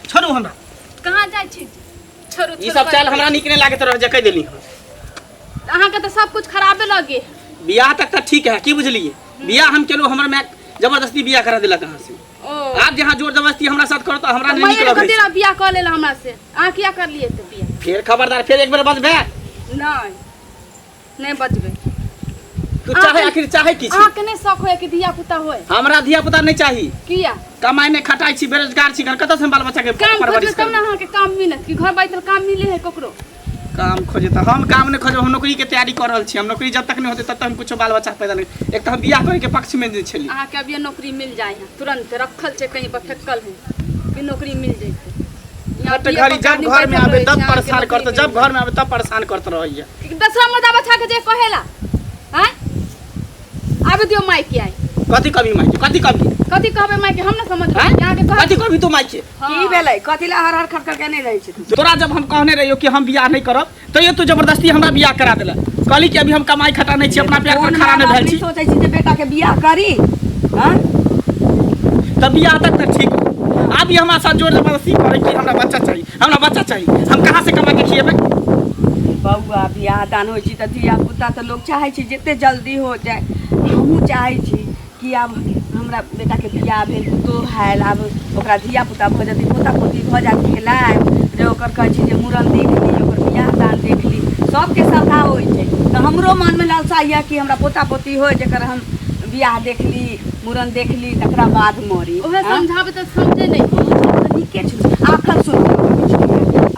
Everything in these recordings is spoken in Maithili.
छोड़ू हमरा। कहाँ जाइ छी? छोड़ू। ई सब चाल हमरा नीक नहीं लागैत रह जे कहि देली हँ। अहाँके तऽ सब कुछ खराबे लगे। बियाह तक तऽ ठीक है, की बुझलिए? बियाह हम केलहुँ, हमर माय जबरदस्ती बियाह करा देलक अहाँ से। ओ आब जहाँ जोर जबरदस्ती हमरा साथ करत हमरा नहीं नीक माय लगै कथी छै। ला बियाह कऽ लेल हमरा से? अहाँ किया करलिए तऽ बियाह? फेर खबरदार, फेर एक बेर बंद भए। नहीं नहीं बचबै। तू चाहे आखिर चाहे की छी? अहाँके नहि शौक होय कि धिया पुता होय? हमरा धिया पुता नहीं चाही। किया? कमाई नहीं खटाई छी, बेरोजगार छी, घर कतऽ से हम बाल बच्चा के काम परवरिश खोजबै तब ने करबै? अहाँके काम मिलत कि घर बैठल काम मिले है ककरो? काम खोजे तऽ हम काम नहीं खोजब, हम नौकरी के तैयारी कर रहल छी। हम नौकरी जब तक नहीं होते तब तक हम कुछो बाल बच्चा पैदा नहीं। एक तऽ हम बियाह करे के पक्ष में नहीं छली। अहाँके अभी नौकरी मिल जाए है तुरंत, रखल छै कहीं पर फेकल है कि नौकरी मिल जैते। यहाँ हट बीए घड़ी पर जब आदमी घर में बैठल आबे रहै तब छै, अहाँके परेशान नौकरी करते, मिल जब घर में आबे तब परेशान करते रहैया। जाए। दसरा मुर्दा बच्चा के जे कहेला आँय आबे दियौ माइक के आइ। कथी कभी माइक? कथी कभी? कथी कहबै माइक हम ना समझबै। आँय? अहाँके कहबै। कथी कभी तू माइक के? हाँ। की भेलै? कथी ला हर हर खटखट के नहि रहै छै तू? तोरा जब हम कहने रहियो कि हम बियाह नहीं करब तैयो तू जबरदस्ती हमरा बियाह करा देला। कहली कि अभी हम कमाई खटा नहीं छी, अपना पैर पर कोन खड़ा नहीं माय-बाप भेल छी। नहि सोचै छी जे बेटा के बियाह करी? हाँ? तब बियाह तक तऽ ठीक, आब ई हमरा साथ जोर जबरदस्ती करे कि हमरा बच्चा चाहिए, हमरा बच्चा चाहिए। हम कहाँ से कमा के खिएबै? बौआ, बियाह दान होइ छै तऽ धिया पुता तऽ लोक चाहै छै जते जल्दी हो जाए। हमहूँ चाहै छी कि आब हमरा बेटाके बियाह भेल, पुतोह आयल, आब ओकरा धिया पुता भऽ जेतै, पोता पोती भऽ जायत, खेलायब रे, ओकर कहै छै जे मूड़न देख ली, ओकर बियाह दान देख ली। सबके श्रद्धा होइ छै तऽ हमरो मनमे लालसा यऽ कि हमरा पोता पोती होइ, जकर हम बियाह देख ली, मूड़न देख ली, तकरा बाद मरी। ओहे आँय? समझाबै तऽ समझे नहि। तऽ नीके छौ। अखन सुन,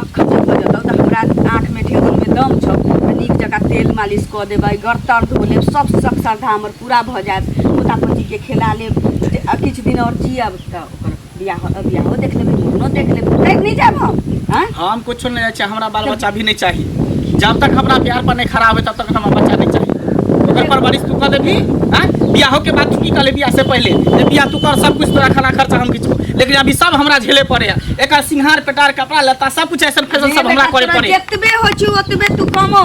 अखन जे भऽ जेतौ तऽ हमरा आँखिमे ठेहुनमे दम छौ तऽ नीक जकाँ तेल मालिश कऽ देबै, गरतर धो लेब, सब शख श्रद्धा हमर पूरा भऽ जायत, पोता पोतीके खेला लेब। जे किछु दिन आओर जियब तऽ ओकर बियाह बियाहो देख लेबै, मूड़नो देख लेबै। तब नहि जायब हम? आँय? हम कुछो नहीं चाही, हमरा बाल बच्चा भी नहीं चाही। जब तक हमरा प्यार पर नहीं खड़ा होबे तब तक हमरा बच्चा नहीं चाही। ओकर परवरिश तू कर देबी? आँय? बियाहो के बाद तू की कहले बियाह से पहले? जे बियाह तू कर, सब कुछ तोरा खाना खर्चा हम किछु, लेकिन अभी सब हमरा झेले पड़े है। एकर सिंगार पेटार कपड़ा लत्ता सब कुछ ऐसा फैशन सब हमरा करे पड़े। जतबे होइ छै ओतबे तू कमो,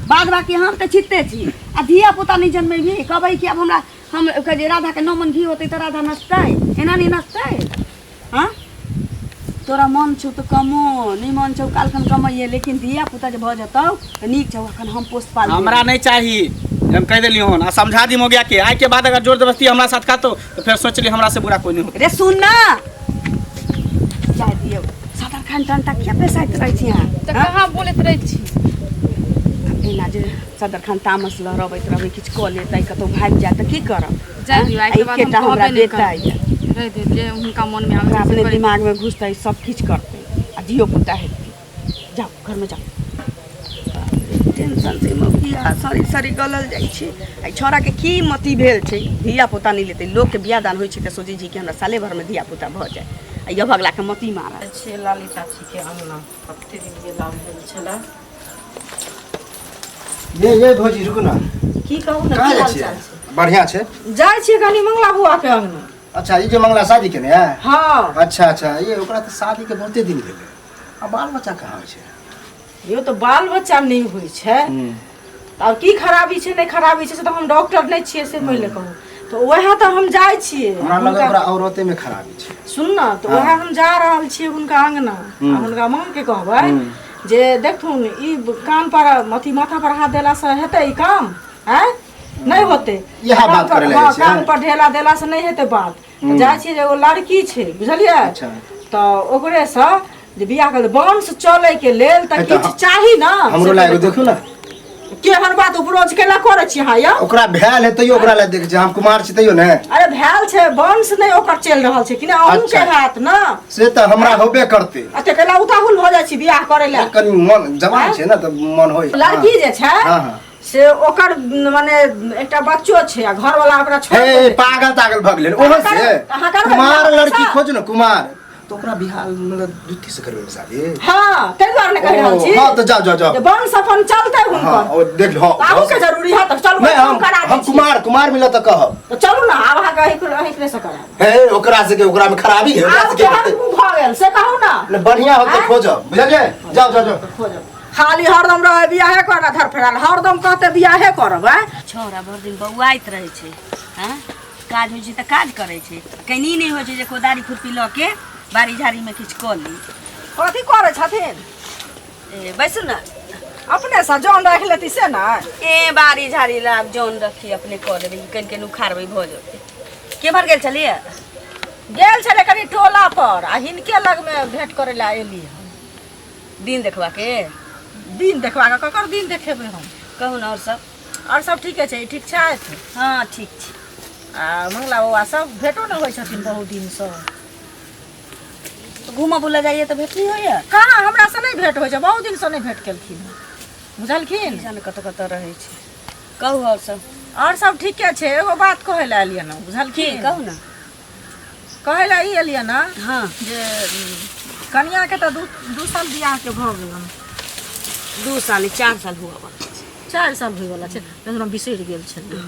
बाद बाकी हम तऽ छिते छी। आ धिया पुता नहि जन्मेबी, कहबै कि आब हमरा हम कहै जे राधाके 9 मन घी होतै तऽ राधा नचतै, एना नहि नचतै। हाँ, तोरा मन छौ तऽ कमो, नहि मन छौ काल्हिखन कमैहे, लेकिन धिया पुता जे भऽ जेतौ तऽ नीक छौ। अखन हम पोस पाल हमरा नहीं चाही, हम कह देली हन। आ समझा दी मोगिया के, आइ के बाद अगर जोर जबरदस्ती हमरा साथ खातो तो फिर सोच ली हमरा से बुरा कोई नहीं होता। रे सुन ना, जाय दियौ सदर खान टन तक किया पेसाइत रहै छी अहाँ? तऽ कहाँ बोलैत रहै छी? एना जे सदर खान तामस लहरबैत रहबै, किछु कऽ लेतै, कतहु भागि जायत तऽ की करब? जाय दियौ, आइ के बाद हम एकेटा हमरा कहबे नहि बेटा करब। यऽ। रहि दियौ, जे हुनका मनमे आबै ओकरा छै से अपने करै। दिमागमे घुसतै, सब किछु करतै आ धियो पुता हेतै। जाउ घरमे जाउ। टेंशन से मौगिया सरी सरी गलल जाइ छै। एहि छौड़ाके की मति भेल छै? धिया पुता नहि लेतै। लोकके बियाह दान होइ छै तऽ सोचै छै कि हमरा साले भरिमे धिया पुता भऽ जाय, आ ई अभगलाके मति मारल। छियै लाली चाचीके अङ्गना, कते दिन गेला भेल छलै। ये ये भौजी रुकू ना। की कहू ने, कहाँ की जाइ हाल छियै? चाल छै? बढ़िया छै। जाइ छियै कनी मंगला बुआ के अंगना। अच्छा, ई जे मंगला शादी केने है? हाँ। अच्छा अच्छा, ये ओकरा तऽ शादी के बहुते दिन भेलै, आ बाल बच्चा कहाँ होइ छै? यो तऽ बाल बच्चा नहि होइ छै आब की खराबी छै नहि खराबी छै से तऽ हम डॉक्टर नहि छियै, से पहिले कहू तऽ। वएह तऽ हम जाइ छियै हमरा लगै ओकरा औरते में खराबी छै। सुन ना, तऽ वएह हम जा रहल छियै हुनका अंगना आ हुनका माँ के कहबै जे देखथुन ई कान पर अथी माथा पर हाथ देला से हेतै ई काम? आँय, नहि होतै। इएह कान बात पर- करै लए हँ, जाइ छियै? कान पर ढेला देला से नहि हेतै बात। तऽ जाइ छियै जे एगो लड़की छै, बुझलियै? अच्छा। तऽ ओकरेसँ जे बियाह कर, वंश चलै के लेल तऽ हे तऽ किछु चाही ना। हमरो से लए एगो देखू ना। केहन बात उपरोज केला करै छी अहाँ यौ? ओकरा भेल है तैयो ओकरा लए देख छै, हम कुमार छी तैयो ने। अरे भेल छै, वंश नहि ओकर चलि रहल छै कि नहि? अहूँ के अच्छा। हैत ना। से तऽ हमरा होबे करतै। एते कैला उताहुल भऽ जाइ छी बियाह करै लए? कनी मन जवान छै ने तऽ मन होइ। लड़की जे छै हाँ, हाँ। से ओकर माने एकटा बच्चो छै आ घरवाला ओकरा छोड़ि हे देलकै। पागल तागल भऽ गेलै ओहो से? अहाँ करबै कुमार बियाह? लड़की खोज ने कुमार, तऽ ओकरा बिहार मतलब जुत्ती से करबै शादी? हाँ, ताहि दुआरे ने कहि रहल छी। ओ, हाँ तऽ जाओ जाओ जाओ। जे वंश अपन चलतै हाँ हुनकर। ओ देख हाँ। तऽ अहूँ के जरूरी है तऽ चलू नहीं हम हम करा दै हम छी। कुमार कुमार मिलत तऽ कहब। तऽ चलू ने आब अहाँके अहीँ से करायब। हे ओकरा से के ओकरा में खराबी है, ओकरा आब से के केहन हेतै? मुँह भऽ गेल से कहू ना। नहि, बढ़िया होतै खोजब, बुझलियै? जाओ जाओ जाओ। खोजब खाली हरदम रहै बियाहे करऽ धर फेराल, हरदम कहते बियाहे करब। आँय छौड़ा भरि दिन बौआइत रहै छै। हँ, काज होइ छै तऽ काज करै छै, कनी नहि होइ छै जे कोदारि खुरपी लऽ के बाड़ी झाड़ीमे किछु कऽ ली। कथी करै छथिन? ए बैसू ने। अपने से जौन राखि लेती से ने। ए बाड़ी झाड़ी ला आब जौन रखी अपने कऽ लेबै, कनि कनि उखाड़बै भऽ जेतै। केम्हर गेल छलियै? गेल छलै कनि टोला पर आ हिनके लगमे भेंट करै लए एली हम। दिन देखबा के? दिन देखबा के? ककर दिन देखेबै हम? कहू ने और सब। आओर सब ठीके छै। ठीक छथि? हँ ठीक छै। आ मंगला बौआ सब भेटो नहि होइ छथिन बहुत दिनसँ। घूमऽ बुलऽ जाइए तऽ भेट नहि होइए? कहाँ, हमरासँ नहि भेट होइ छै, बहुत दिनसँ नहि भेट केलखिन हँ, बुझलखिन? जाने कतऽ कतऽ रहै छै। कहू आओर सब। आओर सब ठीके छै। एगो बात कहै लए एलियै ने, बुझलखिन? की कहू ने। कहै लए ई एलियै ने हँ जे कनियाके तऽ 2 साल बियाहके भऽ गेलन। 2 साल नहि, 4 साल हुआ बला छै। 4 साल होइवला छै, लेकिन हम बिसरि गेल छलियै।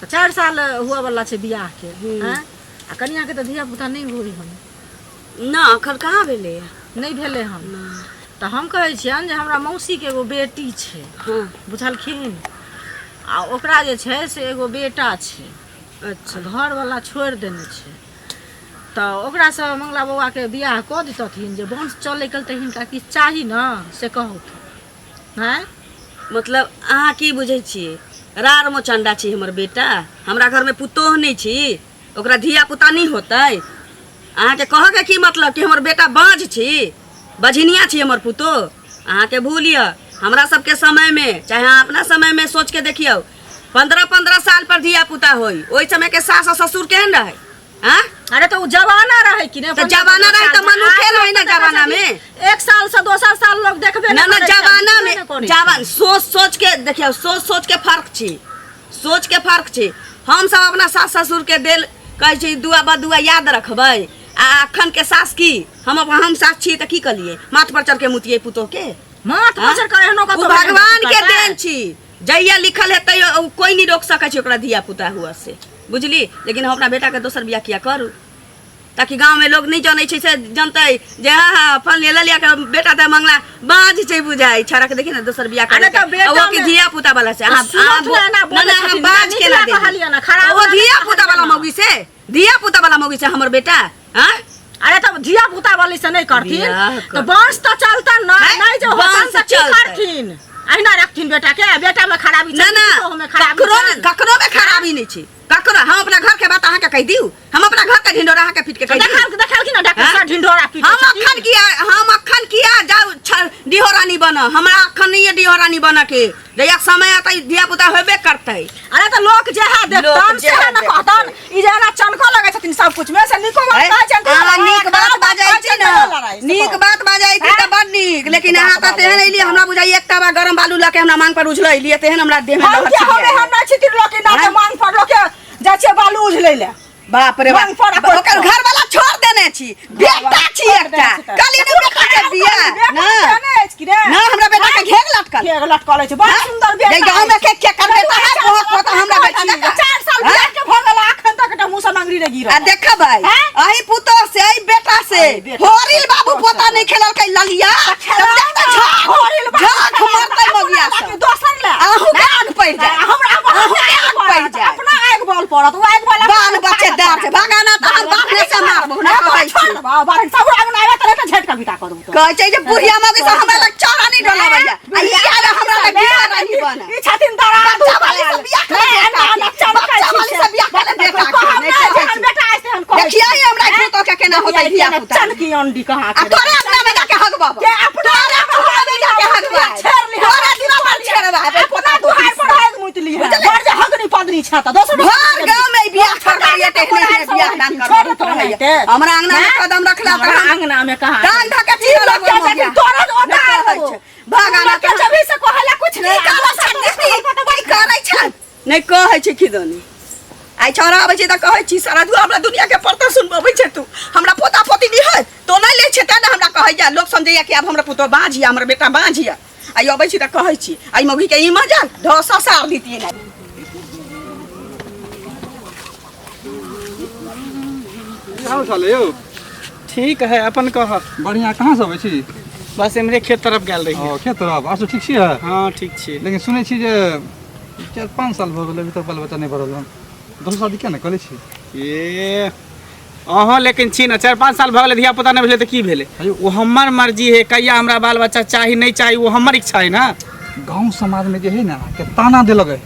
तऽ 4 साल हुअवला छै बियाहके। आँय, आ कनियाके तऽ धिया पुता नहि होइ हन? ना, एखन कहाँ भेलैए। नहि भेलै हन। तऽ हम कहै छियनि जे हमरा मौसीके एगो बेटी छै। हँ। बुझलखिन? आ ओकरा जे छै से एगो बेटा छै। अच्छा। घरवला छोड़ि देने छै, तऽ ओकरासँ मंगला बौआके बियाह कऽ दितथिन जे वंश चलैके तऽ हिनका किछु चाही ने, से कहू आँय। मतलब अहाँ की बुझै छियै? रार मोचंडा छी हमर बेटा? हमरा घरमे पुतोह नहि छी, ओकरा धिया पुता नहि होतै? अहाँके कहऽके की मतलब कि हमर बेटा बाँझ छी, बझिनिया छी हमर पुतोह? अहाँके भूल यऽ। हमरा सबके समयमे, चाहे अहाँ अपना समयमे सोचके देखियौ, 15-15 साल पर धिया पुता होई। ओहि समय के सास आ ससुर केहन रहे? हाँ? अरे तऽ ओ जमाना रहै कि ने? तऽ जमाना रहै तऽ मनुखे रहै ने जमाना में। 1 साल से दोसर साल लोग देखबे ना ना करै छै, जमाना बुझबे में नहि करै छै। जवान सोच सोच के देखियौ, सोच सोच के फर्क छी, सोच के फर्क छी। हम सब अपना सास ससुर के देल कहै छी दुआ बदुआ याद रखबै। आ अखन के सास की हम सास छी तऽ की कलियै? माथ पर चढ़ के मुतियै पुतोह के? माथ पर चढ़ के एहनो ओ कतौ भगवान के करतै? देन छी, जहिया लिखल हेतै ओ कोई नहीं रोक सकै छै ओकरा धिया पुता हुआ से, बुझली? लेकिन हम अपना बेटा के दोसर बियाह किया करू? ताकि गाँव में लोग नहीं जानै छै से जानतै जे हाँ हाँ फल ले लिया के बेटा तऽ मंगला बाज छै, बुझाइ छड़ा के देखी ने दोसर बियाह अरे करे तऽ बेटा ओ की में- धिया पुता वाला से अहाँ सुनत अहाँ ने ना ना ना बोलै हम छथिन, बाज नीक केना ला देबै? कहलियै ना, खराब ओ ला धिया पुता वाला कहलियै ना। मौगी से, धिया पुता वाला मौगी से हमर बेटा। हाँ? अरे तब धिया पुता वाली से नहीं करथिन बियाह तऽ वंश तऽ चलतन ना? हैं? नहीं जे होतन वंश तऽ की चलतै। करथिन? अहिना रखथिन बेटा के? बेटा में खराबी ना छै, ना पुतोह में खराबी ककरो छनि। ककरो में खराबी नहीं छै ककरो। हम अपना घर के बात अहाँके कहि दियौ? हम अपना घर के ढिंढोरा अहाँके पीट के कहि दियौ? देखाल देखालखिन ना डॉक्टर हैं? साहब ढिंढोरा पीटै हम छथिन। अखन किया, हम अखन किया जाउ डिहोरानी बन? हमरा अखन नहीं है डिहोरानी बन के। जहिया समय अतै धिया पुता होबे करतै। अरे तऽ लोक जेहा लोक देखतन जेहा सेहा ने देखतै। कहतन। ई जे एना चनकऽ लगै छथिन सब कुछ में से नीको बात कहै छनि तैयो अहाँ लड़ाइ, नीक बात खराब बात बाजै कहै छी छनि ने, तैयो लड़ाइ, से नीक कहू। बात बाजै छी तऽ बड नीक, लेकिन अहाँ तऽ तेहन एलियै हमरा बुझाइए एक तवा गरम बालू लऽ के हमरा मांग पर उझलै एलियै तेहन हमरा देह में हम लहर के छिड़िया हमे हम नहि छी त्रिलोकी नाथ हैं? मांग पर लोके जाइ छियै बालू उझलै लए। बाप रे मांग पर बाप, ओकर घर वाला छोड़ देने छी, बेटा छी छोड़ देने एकटा छी तऽ। कली ने बेटा के बियाह बेटा ना केने अछि कि रे? ना हमरा बेटा के घेर लटकल, घेर लटकल अछि। बड़ सुंदर बेटा जे गाँव में के के कर बेटा है बहुत बहुत हमरा बेटा छी। देखा। 4 साल हैं? बियाह के भऽ गेल, अखन तक एकटा मुँह सँ नंगरी नहि गिरल। आ देखबै हैं? अही पुतोह से, अही बेटा से अही बेटा होरिल बाबू पोता नहीं खेललकै ललिया खेलाउ तब ना, झाँक होरिल बाबू झाँक खेलाउ, मारतै अपना मगिया ला सब। कि दोसर ला? अहूँ के आग पड़ि जाय, हमरा अहूँ के आग पड़ि जाय। अपना आगि बल पड़त, ओ आगि बल बाल बच्चेदार छै, भगाना तऽ हम बाप से मारबो ना कहै छी। सब आंगन आबे तऽ झटका के बिता कर देबो। कहै छै जे बुढ़िया मौगी सब हमरा लग चारा नहि डलाबैया आ ई आयल हमरा लग बियाह रानी बना। ई छथिन दरा बच्चा वाली सब बियाह करे बेटा के। बच्चा वाली सब बियाह करे बेटा के। नहि कहै छी। बेटा ऐसे हम कहै देखियै हमरा पुतोह के केना होतै धिया पुता। चनकी अंडी कहाँ आ तोरे अंगना में जाके हगबाब, के अपना तोरे अंगना में जाके हगबाब, छेड़ लिहा। तोरे दुआ पर छेड़बाब अपना दुहार पर हग मुतली है, बुझलियै? बड़ जे हगनी पदनी छ त दोसर भर गाँव में बियाह कर रही है, तेहने तेहने बियाह दान कर छोड़ तो रही है। हमरा अंगना में कदम रखला हमरा तऽ हम अंगना में कहाँ टांग धऽ के चीर लोग लगबै के मगिया। तोरा नहि ओता कहै छै भगाना के जभी से कहला कुछ की नहीं करै छै दीदी? की करै छै? नहि कहै छै खिदनी। आइ छौड़ा आबै छै तऽ कहै छी सारा दुआ हमरा दुनिया के परतर सुनबबै छै तू। हमरा पोता पोती नहि है तो नहि लै छै तेँ ने हमरा कहैया। लोक समझैया कि आब हमरा पुतोह बाँझ यऽ, हमर बेटा बाँझ यऽ। आइ अबै छी तऽ कहै छी आइ मौगी के ई मजा ढो ससार दितियै ने। की हाल चाल है यौ? ठीक है, अपन कह। बढ़िया। कहाँ से अबै छी? बस एम्हरे खेत तरफ गेल रही। ओ खेत तरफ। आर सब ठीक छियै? हाँ ठीक छी। लेकिन सुनै छी जे 4-5 साल भऽ गेल, अभी तक बाल बच्चा नहि बढ़ल हन। दोसर शादी किया नहि करै छी? ए अहाँ लेकिन छी ने 4-5 साल भऽ गेलै धिया पुता नहि भेलै तऽ की भेलै ओ हमर मर्जी है कहिया हमरा बाल बच्चा चाही नहि चाही ओ हमर इच्छा है ना गांव समाज में जे है ना के ताना देलक है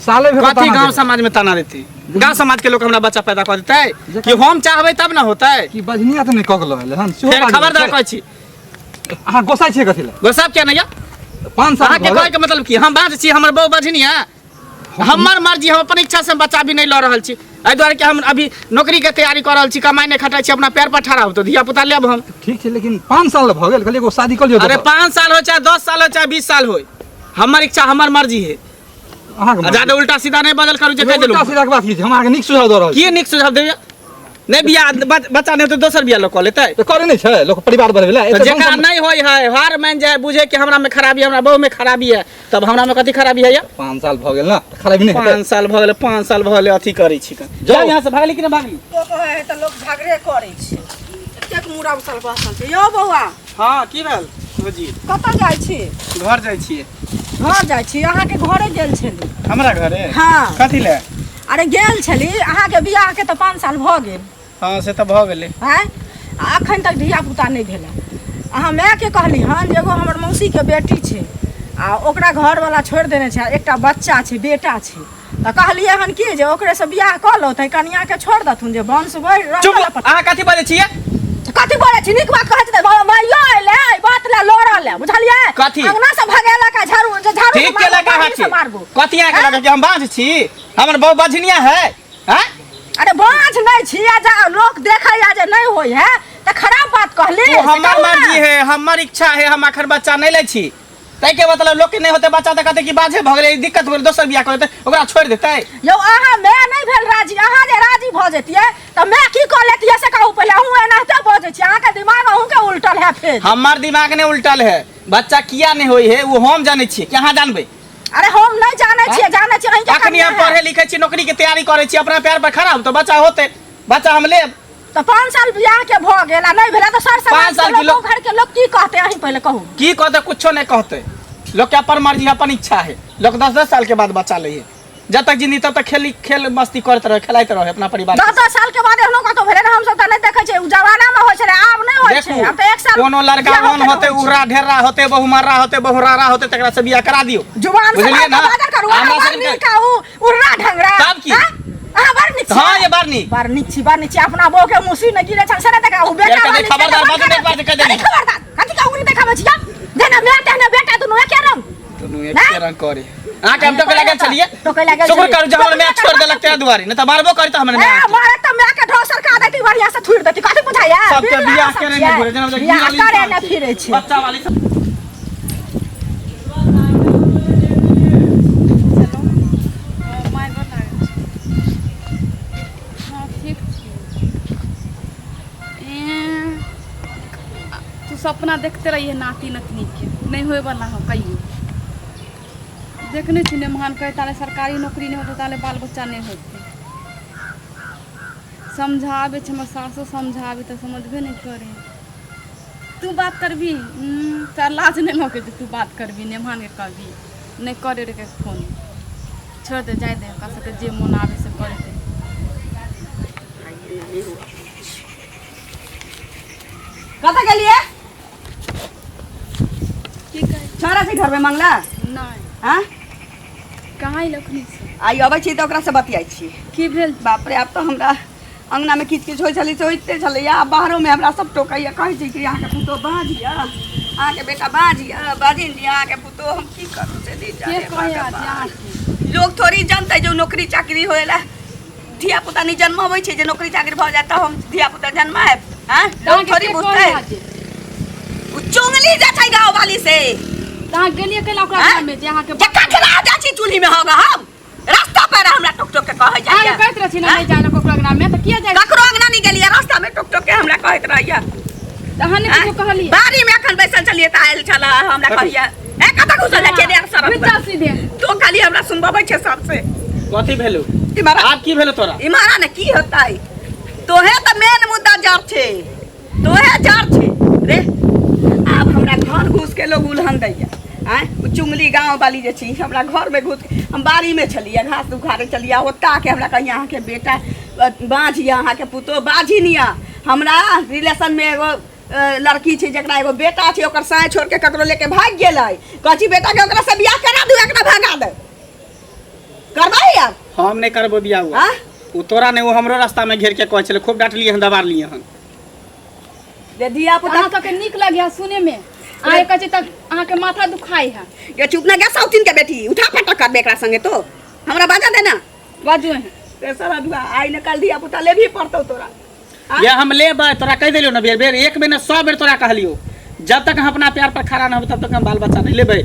साले भर कथी गांव समाज में ताना देते गांव समाज के लोग हमरा बच्चा पैदा कऽ देतै कि हम चाहबै तब ना होतै कि बजनिया तऽ नहि कऽ गेल हन सेहो फेर बाजि खबरदार छै। कहै छी अहाँ गोसाइ छियै कथी लए गोसाब किया नहि यऽ 5 साल अहाँके भऽ गेल। कहैके मतलब की हम बाज छी हमर बहु बजनी है हमर मर्जी हम अपन इच्छा से बच्चा भी नहीं लऽ रहल छी एहि दुआरे कि हम अभी नौकरी के तैयारी कऽ रहल छी कमाइ नहि खटाइ छी अपना पैर पर ठाढ़ा होतो धिया पुता लेब हम ठीक छै लेकिन 5 साल भऽ गेल कहलियै एगो शादी कऽ लियौ अरे दोसर। 5 साल हो चाहे 10 साल हो चाहे 20 साल हो हमर इच्छा हमर मर्जी है अहाँके आ मर्जी। ज्यादा उल्टा सीधा नहीं बदल करू जे कहि उल्टा देलहुँ सीधा के बात की छै हम अहाँके नीक सुझाव दऽ रहल छी की नीक सुझाव देबै नहि बियाह बच्चा नहि होतै दोसर बियाह लोग कऽ लेतै तऽ करे नहि छै लोक परिवार बढ़बै लए तऽ एते जेकरा धन नहीं होय है हार मान जाए बुझे कि हमरा में खराबी है हमरा बहू में खराबी है तब हमरा में कथी खराबी है या 5 साल भऽ गेल ना तऽ खराबी नहि हेतै 5 साल भऽ गेलै 5 साल भऽ गेलै अथी करै छी जाउ। जाउ यहाँ से भागली कि नहि भागली तो कहै है तऽ लोक झगड़े करै छै एतेक मुड़ा उसल बसल छै यौ बौआ हँ की भेल भौजी कतऽ जाइ छी घर जाइ छियै घर जाइ छी अहाँके घरे गेल छली हमरा घरे हँ कथी लए अरे गेल छली अहाँके बियाहके तऽ 5 साल भऽ गेल हँ से तऽ भऽ गेलै आँय आ एखन तक धियापुता नहि भेलै अहाँ मायके कहली हन जे एगो हमर मौसीके बेटी छै आ ओकरा घरवला छोड़ि देने छै आ एकटा बच्चा छै बेटा छै तऽ कहलियै हन कि जे ओकरेसँ बियाह कऽ लौ तऽ कनियाके छोड़ि देथुन जे वंश बढ़ि चुप रहल अहाँ कथी बजै छियै कथी बोलै छी नीक बात कहै छी तऽ माइयो अयलै एहि बात लए लड़ल लए बुझलियै कथी? अंगना से भगेलक आ झाड़ू जे झाड़ू ठीक केलक अहाँ से छी मारबो कथी अहाँके लगै कि हम बाँझ छी हमर बहु बझनिया है आँय अरे बाँझ नहि छी आ जा लोक देखैया जे नहि होइ है तऽ खराब बात कहली ओ से हमर कहू ना। मर्जी है हमर इच्छा है हम अखन बच्चा नहीं लै छी ताहिके मतलब लोक के नहीं होते बच्चा तऽ कहते कि बाझे भऽ गेलै दिक्कत हो गेलै दोसर बियाह कऽ लेतै ओकरा छोड़ि देतै यौ अहाँ माय नहि भेल राजी अहाँ जे राजी भऽ जैतियै तऽ माय की कऽ लेतियै से कहू पहिले अहूँ एनाहिते बजै छी अहाँके दिमाग अहूँके उल्टल है फेर हमर दिमाग नहि उल्टल है बच्चा किया नहीं होइ है ओ हम जानै छियै कि अहाँ जानबै अरे हम नहि जानै छियै जानै छियै अहीँके अखनी हम कनियाँ है। पढ़े लिखे छी नौकरी के तैयारी करै छी अपना पैर पर खड़ा हो तऽ बच्चा होते बच्चा हम लेब तऽ 5 साल बियाह के भऽ गेल आ नहि भेलै तऽ सर समाज 5 साल के के लोक लोक- घर के लोक की कहतै अहीं पहिले कहू की कहते कुछो नहीं कहते लोग के अपन मर्जी अपन इच्छा है लोग 10-10 साल के बाद बच्चा ले है जब तक जिंदगी तब तक खेली खेल मस्ती करते रहे खेलाइत रहे अपना परिवार के 10 10 साल के बाद एहनो कतौ भेलै ने हमसब तऽ नहि देखै छियै उ जमाना मे होइ छलै आब नहि होइ छै देखू आब तऽ एक साल कोनो लड़का बियाहो ओहन के होते होइ छै। उहरा ढेरा होते बहुमर्रा होते बहुरारा होते तकरा से बियाह करा दियौ जुबान से बुझलियै बात ना? बाजल करू अहाँ हमरा बड़ सबके- नीक आ उ उर्रा ढंगरा तब की? हाँ? अहाँ बड़ नीक छी हाँ, ये बड़ नीक। बड़ नीक छी बड़ नीक छी अपना बहू के मुसी नहि गिरे छन से नहि देखा उ बेटा कहे वाली छै तऽ खबरदार बड़ बाजू नहि खराब बाजू, कह देली। अरे खबरदार कथी के उंगली देखाबै छी यौ जेना माय तेहने बेटा दुनू एके रंग दुनू ना? एके रंग करे अहाँके हम टोके लागल छलियै टोके लागल शुक्र छलियै। करू जे हमर माय छोड़ि देलक ताहि दुआरे नहि तऽ मारबो करी तऽ हमर ए माय मारे तऽ माय के ढोसर का देती बढ़िया से थुरि देती कथी बुझाइया सबके बियाह केने नहि घुरे जेना बियाह गिरल करे इंसान ने छै। फिरे छै बच्चा वाली सब माय गोर लागै छी। हँ ठीक छी एँ, तू सपना देखते रहिए नाती नतनीके नहि होयवला हो कहियो देखने छी ने महान कहै ताले सरकारी नौकरी नहि होतै ताले बाल बच्चा नहि होतै समझाबै छै हमर सासो समझाबै तऽ समझबे नहि करै तू बात करबी तोरा लाज नहि लगै छै तू बात करबी नेमहानके कहबी नहि करे रे फोन छोड़ दे जाय दे ओकरा सबके जे मोन आबै से करे दे कतऽ गेलियै की कहै छोरा छै घरमे मंगला नहि हाँ कहाँ अयलखुन से आइ अबै छी तऽ ओकरासँ बतियाइ छी की भेल बाप रे आब तऽ हमरा अङ्गनामे किछु किछु होइ छलै से होइते छलैए आब बाहरोमे हमरा सब टोकैए कहै छै कि अहाँके पुतोह बाज यऽ अहाँके बेटा बाज यऽ बाजिन यऽ अहाँके पुतोह हम की करू से नहि के जाने कहै भगवान। अहाँके लोक थोड़ी जनतै जे नौकरी चाकरी होय ला धिया पुता नहि जन्मबै छै जे नौकरी चाकरी भऽ जायत तऽ हम धिया पुता जन्मायब आँय लोक अहाँके थोड़ी के बुझतै कहै जे ओ चुंगली जाइ छै गाँव वाली से तऽ अहाँ गेलियै कैला ओकरा आँय? घरमे जे अहाँके जे ककरा जाइ छी चूल्ही में होगा हम रास्ता पर हमरा टोक टोक के कहै अहाँके जाइया कहैत रहै छी ने नहि जाय लए ककरो अंगनामे तऽ किया जाइ ककरो अंगना नहि गेलियै रास्ता में टोक टोक के हमरा कहैत रहैया तऽ अहाँ नहि किछो कहलियै बाड़ी में अखन बैसल छलियै तऽ आयल छल हमरा कहैया ए कतऽ घुसल जाइ छियै रे सरक घुसि जाउ सीधे तो खाली हमरा सुनबबै छै सबसे कथी भेलौ इमारा आब की भेलौ तोरा इमारा ने की होतै तोहे तऽ मेन मुद्दा जड़ छै तोहे जड़ छै रे आब हमरा घर घुस के लोग उलहन दैया आँय ओ चुंगली गाँव वाली जे छै हमरा घरमे घुस के हम बाड़ीमे छलियै घास उखाड़े छलियै ओतऽ आके हमरा कहिया अहाँके बेटा बाँझ यऽ अहाँके पुतोह बाझिन यऽ हमरा रिलेशनमे एगो लड़की छै जकरा एगो बेटा छै ओकर साँय छोड़ि के ककरो लेके भागि गेलै कहै छी बेटाके ओकरा से बियाह करा दू एकरा भगा दे करबै आब हम नहि करबो बियाह हुआ आँ ओ तोरा नहि ओ हमरो रास्ता में घेर के कहै छलै खूब डांटलियै हन दबारलियै हन जे धिया पुता अहाँ सबके नीक लगे सुने में अहाँ कहै छी तऽ अहाँके माथा दुखाइ है ये चुप ना गया साउथिन के बेटी उठा पटक करबे एकरा संगे तो हमरा बाजा दे ना बाजू अहाँ ते सारा दुआ आई न कल धिया पुता लेबही पड़तौ तोरा ये हम लेबै तोरा कहि देलियौ ने बेर बेर एक बेर ने 100 बेर तोरा कहलियौ जब तक हम अपना प्यार पर खड़ा न होबै तब तक हम बाल बच्चा नहीं लेबै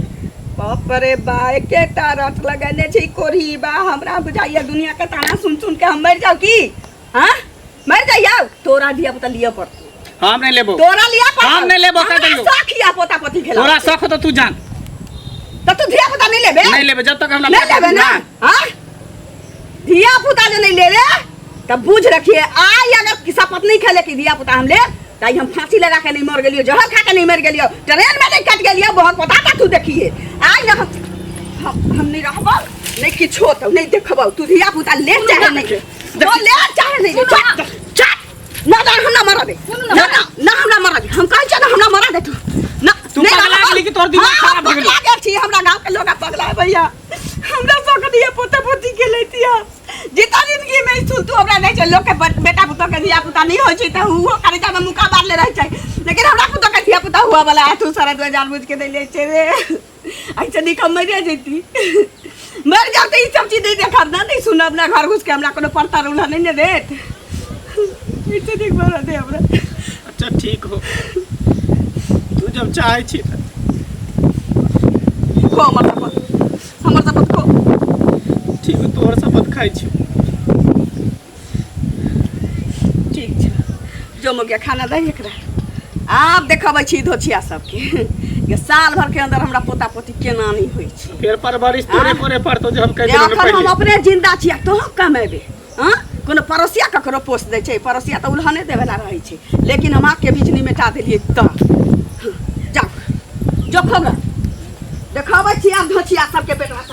बाप रे बा एकेटा रट लगेने छै कोढ़ी बा हमरा बुझाइया दुनिया के ताना सुन सुन के हम मरि जाउ की हाँ मरि जाइया तोरा धिया पुता लिअ पड़तौ हम नहीं लेबो तोरा लिअ पड़तौ हम नहीं लेबो, कह हमरा देलियौ। शौक या पोता पोती खेला तोरा शौक हो तो तू जान तऽ तू धिया पुता नहीं लेबे नहीं लेबे जब तक हमरा नहीं लेबे ना हाँ धिया पुता जे नहीं लेबे तब बुझ रखिए आई अगर शपथ नहीं खेले कि धिया पुता हम ले ताई हम फांसी लगा के नहीं मर गेलियो जहर खा के नहीं मर गेलियो ट्रेन में नहीं कट गेलियो बहुत पता था तू देखिए आई ना हम नहीं रहबो नहीं किछो तो नहीं देखबो तू धिया पुता ले चाहे नहीं ले वो ले चाहे नहीं ले चल चल ना ना हमरा मरा दे ना ना ना हमरा मरा दे हम कहै छियै ना हमरा मरा दे तू ना तू नहीं पगला रहबो। गेली कि तोहर दिमाग हाँ, खराब भऽ गेलौ? पगला गेल छी हमरा गाँव के लोग पगला है भैया हमरा सबके दिया पोता पोती के लेती है जीता जिंदगी में सुन तू हमरा नहीं छै लोग के बेटा पुतोह के धिया पुता नहीं होइ छै तऽ उहो करेजा में मुका मारले रहै छै लेकिन हमरा पुतोह के धिया पुता हुआ वाला है तू सारा दुआ जानबूझ के नहीं ले छै रे ऐसे नहीं कम मरे जैती मर जाओ तऽ ई सब चीज नहीं देखब ना नहीं सुनब ना घर घुस के हमरा कोनो पड़ता उल्हा नहीं ने देत ऐसे नहीं मरा दे हमरा अच्छा ठीक हो तू जब चाहे छी तऽ खो हमर शपथ हमर शपथ खो ठीक हो तोहर शपथ खाइ छी ठीक छै जो मुखिया खाना दही एकरा आब देखबै छी धोछिया सबके जे साल भर के अंदर हमरा पोता पोती केना नहि होइ छै फेर परवरिश तोरे करे पड़तो जे हम कहि जे देलहुँ अखन हम पहिले अपने जिंदा छी आ तोहू कमेबे हँ कोनो पड़ोसिया ककरो पोस दै छै पड़ोसिया तऽ उल्हने देवला रहै छै लेकिन हम आँखके बिजली मेटा देलियै तऽ जाउ जोखो ग देखबै छी आब धोछिया सबके बेटा तोरा।